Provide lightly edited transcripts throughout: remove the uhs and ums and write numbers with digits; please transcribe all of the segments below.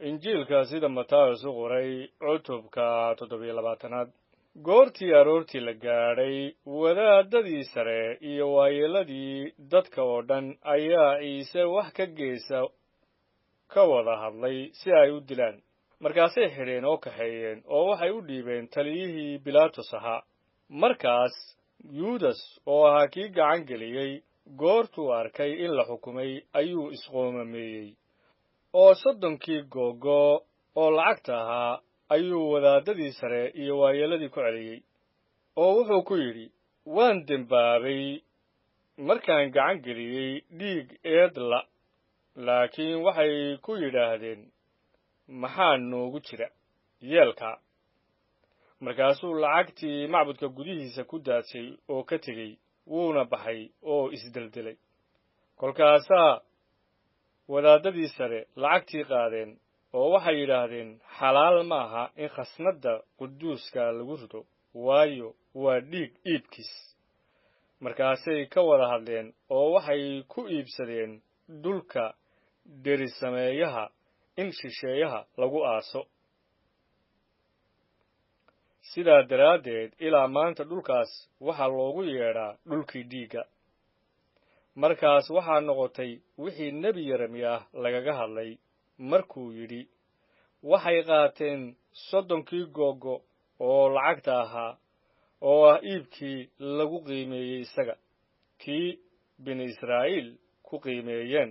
Injiilka sida Matayos u qoray, cutubka 27aad. Goortii aroortii la gaadhay, wadaadadii sare iyo waayeelladii dadka oo dhan ayaa Ciise wax ka geesa ka wada hadlay si ay u dilaan. Markaasay xidheen oo kaxeeyeen, oo waxay u dhiibeen taliyihii Bilaatos ahaa. Markaas Yuudas, oo ahaa kii gacan geliyey, goortuu arkay in la xukumay, ayuu isqoomameeyey, oo 30kii googo oo lacagta ahaa ayuu wadaadadii sare iyo waayeelladii ku celiyey, oo wuxuu ku yidhi: "Waan dembaabay markaan gacan geliyey dhiig eedla." Laakiin waxay ku yidhaahdeen: "Maxaa noogu jira yeelkaa?" Markaasuu lacagtii macbudka gudihiisa ku daadshay oo ka tegey, wuuna baxay oo isdeldelay. Kolkaasaa wadaadadii sare lacagtii qaadeen, oo waxay yidhaahdeen: "Xalaal maaha in khasnadda quduuska lagu rido, waayo, waa dhiig iibkiis." Markaasay ka wada hadleen, oo waxay ku iibsadeen dhulka dherisameeyaha in shisheeyaha lagu aaso. Sidaa daraaddeed ilaa maanta dhulkaas waxaa loogu yeedhaa dhulkii dhiigga. Markaas waxaa noqotay wixii nebi Yeremyaah lagaga hadlay markuu yidhi: "Waxay qaateen 30kii googo oo lacagta ahaa, oo ah iibkii lagu qiimeeyey isaga, kii bini Israa'iil ku qiimeeyeen,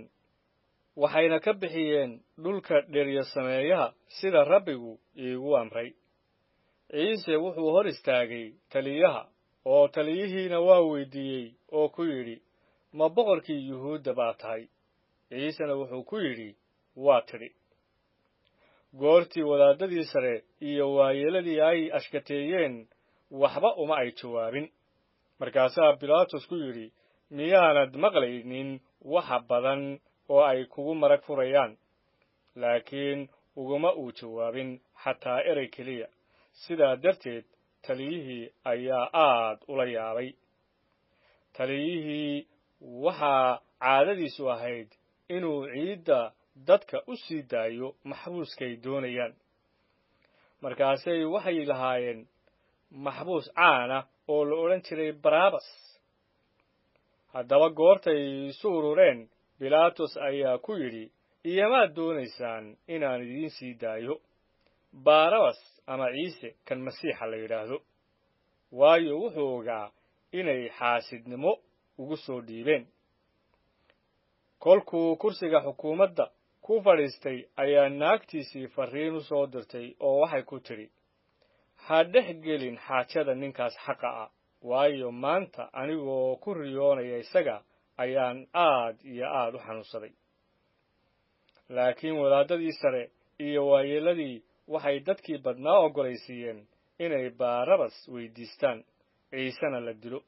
waxayna ka bixiyeen dhulka dheryo sameeyaha, sida Rabbigu iigu amray." Ciise wuxuu hor istaagay taliyaha, oo taliyihiina waa weydiiyey oo ku yidhi: "Ma boqorkii Yuhuudda baa tahay?" Ciisena wuxuu ku yidhi: "Waa tidhi." Goortii wadaadadii sare iyo waayeeladii ay ashkateeyeen, waxba uma ay jawaabin. Markaasaa Bilaatos ku yidhi: "Miyaanad maqlaynin waxa badan oo ay kugu marag furayaan?" Laakiin uguma uu jawaabin xataa erey keliya. Sidaa darteed taliyihii ayaa aad ula yaabay. Taliyihii waxaa caadadiisu ahayd inuu ciidda dadka u sii daayo maxbuuskay doonayaan. Markaasay waxay lahaayeen maxbuus caana oo la odhan jiray Baraabas. Haddaba goortay isu urureen, Bilaatos ayaa ku yidhi: "Iyamaad doonaysaan inaan idiin sii daayo, Baarabas ama Ciise kan Masiixa la yidhaahdo?" Waayo, wuxuu ogaa inay xaasidnimo ugu soo dhiibeen. Kolkuu kursiga xukuumadda ku fadhiistay, ayaa naagtiisii farriin u soo dirtay, oo waxay ku tidhi: "Ha dhex gelin xaajada ninkaas xaqa ah, waayo, maanta anigoo ku riyoonaya isaga ayaan aad iyo aad u xanuunsaday." Laakiin wadaadadii sare iyo waayeelladii waxay dadkii badnaa oggolaysiiyeen inay Baarabas weydiistaan, Ciisena la dilo.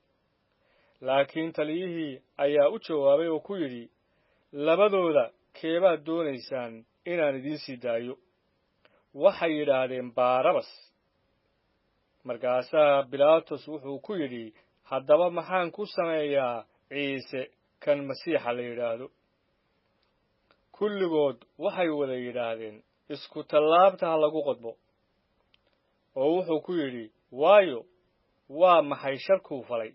Laakiin taliyihii ayaa u jawaabay oo ku yidhi: "Labadooda keebaad doonaysaan inaan idiin sii daayo?" Waxay yidhaahdeen: "Baarabas." Markaasaa Bilaatos wuxuu ku yidhi: "Haddaba maxaan ku sameeyaa Ciise kan Masiixa la yidhaahdo?" Kulligood waxay wada yidhaahdeen: "Isku tallaabta ha lagu qodbo." Oo wuxuu ku yidhi: "Waayo, waa maxay sharkuu falay?"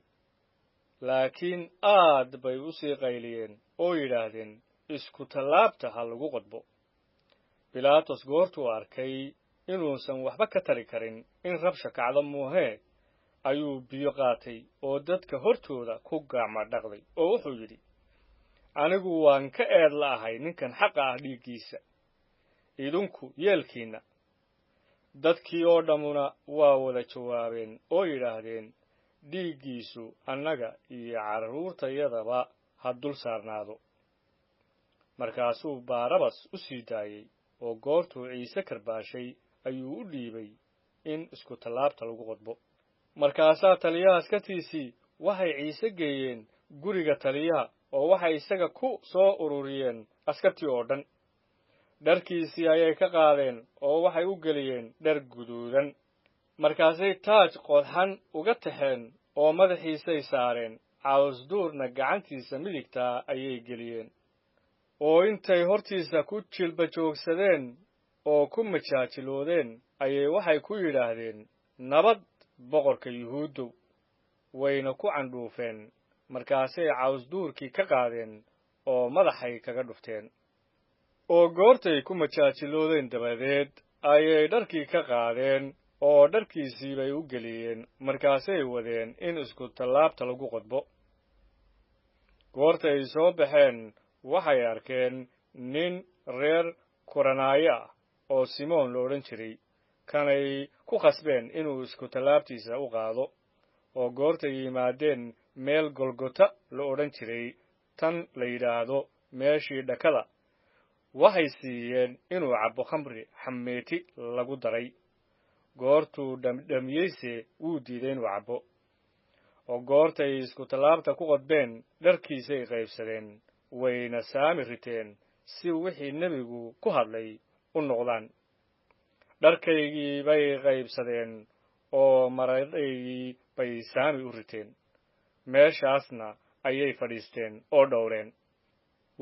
Laakiin aad bay u sii qayliyeen oo yidhaahdeen: "Isku tallaabta ha lagu qodbo." Bilaatos goortuu arkay inuusan waxba ka tari karin in rabsha kacdo muuhee, ayuu biyo qaatay oo dadka hortooda ku gacmo dhaqday, oo wuxuu yidhi: "Anigu waan ka eed la'ahay ninkan xaqa ah dhiiggiisa, idinku yeelkiinna." Dadkii oo dhammuna waa wada jawaabeen oo yidhaahdeen: "Dhiiggiisu annaga iyo carruurtayadaba ha dul saarnaado." Markaasuu Baarabas u sii daayey, oo goortuu Ciise karbaashay ayuu u dhiibay in isku tallaabta lagu qodbo. Markaasaa taliyaha askartiisii waxay Ciise geeyeen guriga taliyaha, oo waxay isaga ku soo ururiyeen askartii oo dhan. Dharkiisii ayay ka qaadeen, oo waxay u geliyeen dhar guduudan. Markaasay taaj qodxan uga taxeen oo madaxiisay saareen, cawsduurna gacantiisa midigtaa ayay geliyeen, oo intay hortiisa ku jilba joogsadeen oo ku majaajiloodeen ayay waxay ku yidhaahdeen, Nabad boqorka Yuhuuddow. Wayna ku candhuufeen. Markaasay cawsduurkii ka qaadeen oo madaxay kaga dhufteen. Oo goortay ku majaajiloodeen dabadeed ayay dharkii ka qaadeen oo dharkiisii bay u geliyeen. Markaasay wadeen in isku tallaabta lagu qodbo. Goortay soo baxeen waxay arkeen nin reer Kuranaayo ah oo Simoon la odhan jiray, kanay ku khasbeen inuu isku tallaabtiisa u qaado. Oo goortay yimaadeen meel Golgota la odhan jiray, tan la yidhaahdo meeshii dhakada, waxay siiyeen inuu cabbo khamri xameeti lagu daray. Goortuu dhamdhamiyeyse wuu diiday inuu cabbo. Oo goortay isku tallaabta ku qodbeen dharkiisay qaybsadeen, wayna saami riteen si wixii nebigu ku hadlay u noqdaan. Dharkaygii bay qaybsadeen oo maradaydii bay saami u riteen. Meeshaasna ayay fadhiisteen oo dhowreen.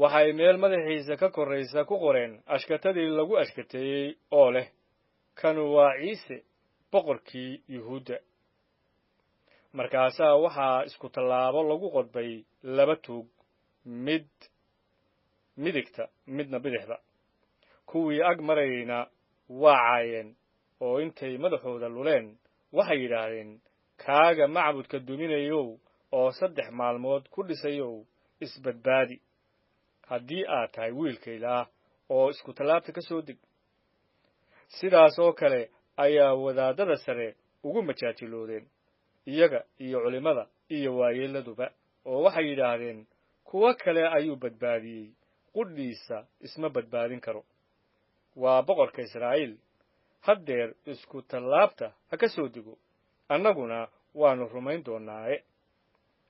Waxay meel madaxiisa ka korraysa ku qoreen ashkatadii lagu ashkateeyey oo leh, Kanu waa Ciise boqorkii Yuhuudda. Markaasaa waxaa isku tallaabo lagu qodbay laba tuug, mid midigta midna bidixda. Kuwii ag marayna waa caayeen, oo intay madaxooda luleen waxay yidhaahdeen, Kaaga macbudka duminayow oo 3 maalmood ku dhisayow, isbadbaadi. Haddii aad tahay wiilka Ilaah, oo isku tallaabta ka soo deg. Sidaas oo kale ayaa wadaadada sare ugu majaajiloodeen, iyaga iyo culimmada iyo waayeeladuba, oo waxay yidhaahdeen, Kuwo kale ayuu badbaadiyey, qudhiisa isma badbaadin karo. Waa boqorka Israa'iil, haddeer isku tallaabta ha ka soo dego, annaguna waannu rumayn doonnaaye.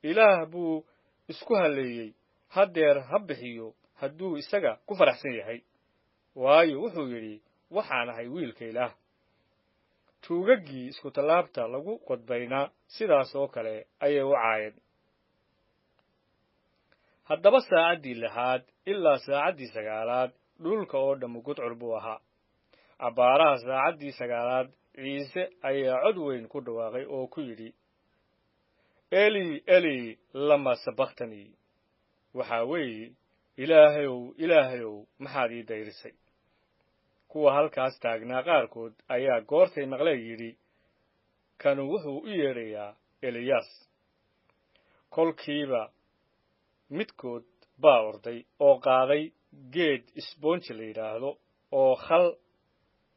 Ilaah buu isku halleeyey, haddeer ha bixiyo hadduu isaga ku faraxsan yahay. Waayo wuxuu yidhi, Waxaan ahay wiilka Ilaah. Tuugaggii isku tallaabta lagu qodbayna sidaas oo kale ayay u caayeen. Haddaba saacaddii 6aad ilaa saacaddii 9aad dhulka oo dhammu gudcur buu ahaa. Abbaaraha saacaddii 9aad Ciise ayaa cod weyn ku dhawaaqay oo ku yidhi, Eli, Eli, lama sabakhtani? Waxaa weeye, Ilaahayow, Ilaahayow, maxaad ii dayrisay? Kuwa halkaas taagnaa qaarkood ayaa goortay maqleen yidhi, Kanu wuxuu u yeedhayaa Eliyaas. Kolkiiba midkood baa orday oo qaaday geed isboonji la yidhaahdo oo khal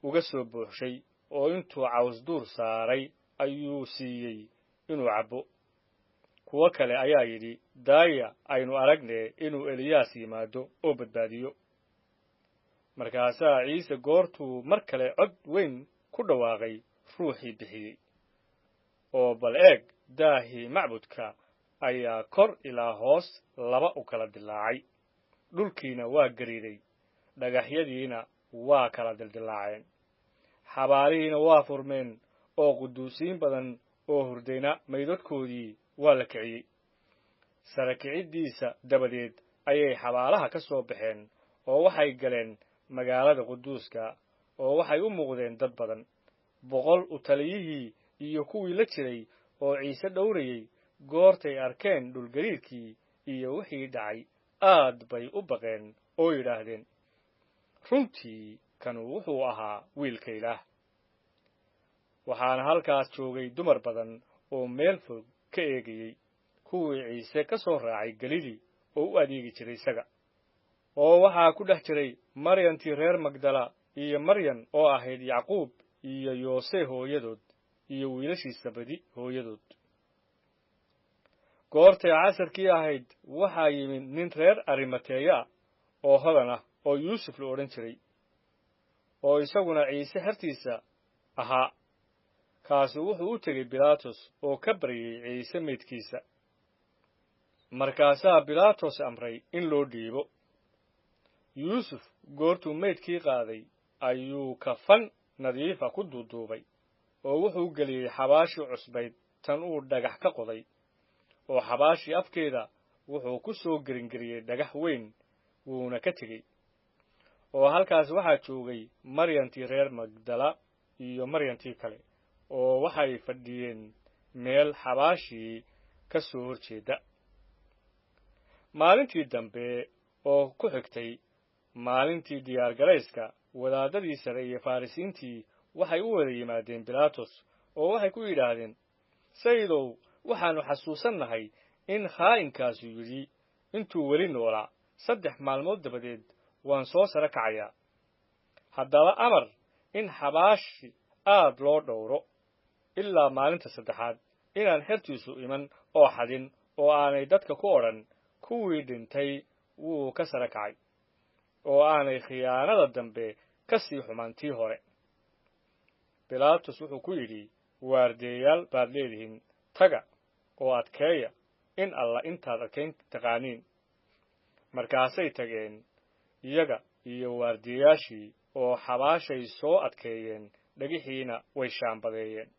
uga soo buuxshay, oo intuu cawsduur saaray ayuu siiyey inuu cabbo. Kuwo kale ayaa yidhi, Daaya, aynu aragne inuu Eliyaas yimaado oo badbaadiyo. Markaasaa Ciise goortuu mar kale cod weyn ku dhawaaqay ruuxii bixiyey. Oo bal eeg, daahii macbudka ayaa kor ilaa hoos laba u kala dilaacay. Dhulkiina waa gariiray, dhagaxyadiina waa kala dildilaaceen. Xabaalihiina waa furmeen, oo quduusiin badan oo hurdayna maydadkoodii waa la kiciyey. Sare kiciddiisa dabadeed ayay xabaalaha ka soo baxeen, oo waxay galeen magaalada quduuska, oo waxay u muuqdeen dad badan. 100 u taliyihii iyo kuwii la jiray oo Ciise dhowrayey goortay arkeen dhulgariirkii iyo wixii dhacay, aad bay u baqeen oo yidhaahdeen, Runtii kanu wuxuu ahaa wiilka Ilaah. Waxaana halkaas joogay dumar badan oo meel fog ka eegayey, kuwii Ciise ka soo raacay Galili oo u adeegi jiray isaga. Oo waxaa ku dhex jiray Maryantii reer Magdala iyo Maryan oo ahayd Yacquub iyo Yoose hooyadood iyo wiilashiisa badi hooyadood. Goortay casarkii ahayd waxaa yimid nin reer Arimateeya ah oo hodan ah oo Yuusuf la odhan jiray, oo isaguna Ciise xertiisa ahaa. Kaasu wuxuu u tegey Bilaatos oo ka baryey Ciise meydkiisa. Markaasaa Bilaatos amray in loo dhiibo. Yuusuf goortuu meydkii qaaday ayuu kafan nadiifa ku duuduubay, oo wuxuu geliyey xabaashii cusbayd tan uu dhagax ka qoday, oo xabaashii afkeeda wuxuu ku soo geringeriyey dhagax weyn, wuuna ka tegey. Oo halkaas waxaa joogay Maryantii reer Magdala iyo Maryantii kale, oo waxay fadhiyeen meel xabaashii ka soo hor jeeda. Maalintii dambe oo ku xigtay maalintii diyaargarayska, wadaadadii sare iyo Farrisiintii waxay u wada yimaadeen Bilaatos, oo waxay ku yidhaahdeen, Sayidow, waxaannu xasuusannahay in khaa'inkaasi yidhi intuu weli noolaa, 3 maalmood dabadeed waan soo sare kacayaa. Haddaba amar in xabaashi aad loo dhowro ilaa maalinta saddexaad, inaan xertiisu iman oo xadin, oo aanay dadka ku odhan, kuwii dhintay wuu ka sare kacay, oo aanay khiyaanada dambe ka sii xumaan tii hore. Bilaatos wuxuu ku yidhi, Waardeeyaal baad leedihiin, taga oo adkeeya in alla intaad adkayn taqaaniin. Markaasay tageen iyaga iyo waardiyayaashii, oo xabaashay soo adkeeyeen, dhagixiina way shaambadeeyeen.